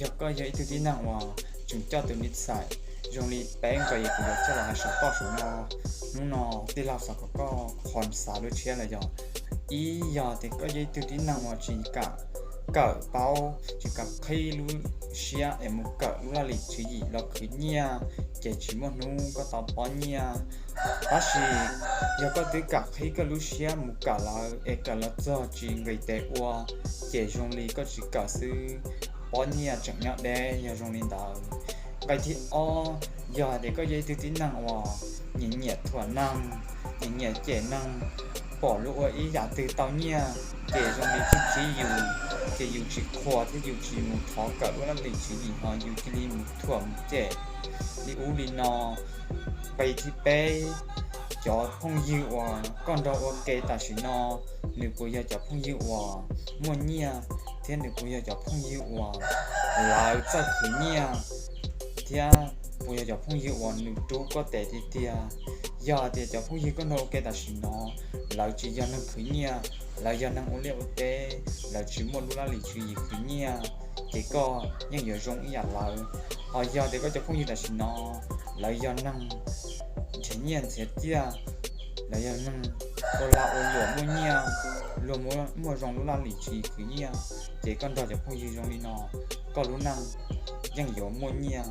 Yog koj yog ib tug tib neeg uas tseem coj tus niv xais zoo li peb nqe kuv yuav coj los hais saum toj saum no, hnub no tij laug xav kom koj qhov xav lub tshiab los yog, ib yog tias koj yog ib tug tib neeg uas tsis kam kawm paub, tsis kam qhib lub siab es mus kawm lub laj lim tswv yim los khwv nyiaj, ces tsis muaj hnub koj tau pob nyiaj. Tab sis yog koj twb kam qhib koj lub siab mus kawm lawm es kawm los txog tsis nqis tes ua, ces zoo li koj tsis kawm xwb, pob nyiaj tseem nyob deb, yog zoo li ntawd. Nqe thib ob, yog hais tias koj yog ib tug tib neeg uas nyiam nyiam thuam neeg, nyiam nyiam cem neeg, pom luag ua ib yam twg tau nyiaj, ces zoo li tsis khib yus, ces yus tsis qhuas thiab yus tsis mus thov kawm lub laj lim tswv yim ho yus cia li mus thuam mus cem li ub li no. Nqe thib peb, cov phooj ywg uas koj nrog ua ke tam sim no, nws puas yog cov phooj ywg uas muaj nyiaj, thiab nws puas yog cov phooj ywg uas lawv txawj khwv nyiaj, thiab puas yog cov phooj ywg uas nws rub koj tes tiag tiag. Yog tias cov phooj ywg koj nrog ua ke tam sim no, lawv tsis yog neeg khwv nyiaj, lawv yog neeg ua liaj ua teb, lawv tsis muaj lub laj lim tswv yim khwv nyiaj, ces koj yeej yuav zoo ib yam lawv. Ho yog tias koj cov phooj ywg tam sim no, lawv yog neeg nrhiav nyiaj nrhiav txiaj, lawv yog neeg ua lag ua luam muaj nyiaj, luag muaj zoo lub laj lim tswv yim khwv nyiaj, ces koj nrog cov phooj ywg zoo li no, koj lub neej yeej yuav muaj nyiaj.